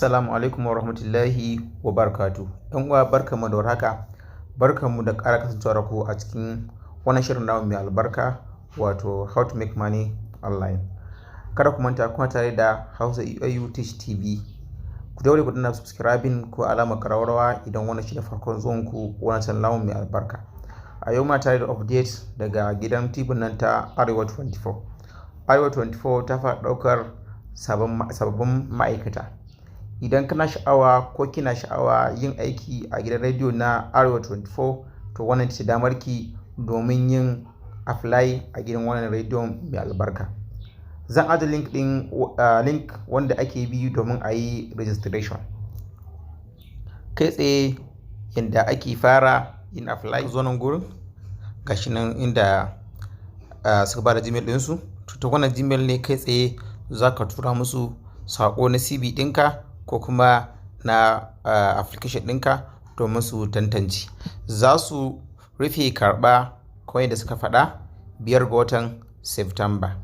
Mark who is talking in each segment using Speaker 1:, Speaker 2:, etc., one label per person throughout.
Speaker 1: Assalamu alaikum wa rahmatullahi wa barakatuh. ‘Yan uwa, barkanmu da warhaka, barkanmu da ƙara kasancewa da ku a cikin wannan shirin namu mai albarka, wato How to Make Money Online. Kada ku manta, kuna tare da Hausa AU Tech TV. Ku daure ku danna subscribing ko alamar ƙararrawa idan wannan shi ne farkon zuwan ku wannan channel namu mai albarka. A yau muna tare da update daga gidan TV nan ta Arewa 24. Arewa 24 ta fara ɗaukar sababbin ma'aikata. Idan kana sha'awa ko kina sha'awa yin aiki a gidan rediyo na Arewa 24, to wannan ce damar ki domin yin apply a gidan wannan rediyon mai albarka. Zan aje link ɗin, link wanda ake bi domin a yi registration. Kai tsaye yanda ake fara yin apply, zo nan gurin, gashi nan inda suka bada Gmail ɗinsu. To, ta wannan Gmail ne kai tsaye za ka tura musu saƙo na CV ɗinka ko kuma na application ɗinka domin su tantance. Za su rufe karɓa, kamar yadda suka faɗa, 5 ga watan September.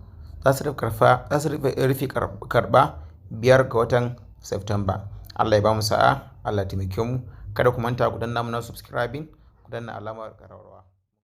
Speaker 1: Za su rufe karɓa 5 ga watan September. Allah ya bamu sa'a, Allah ya taimake mu. Kada ku manta ku danna mana subscribing, ku danna alamar ƙararrawa.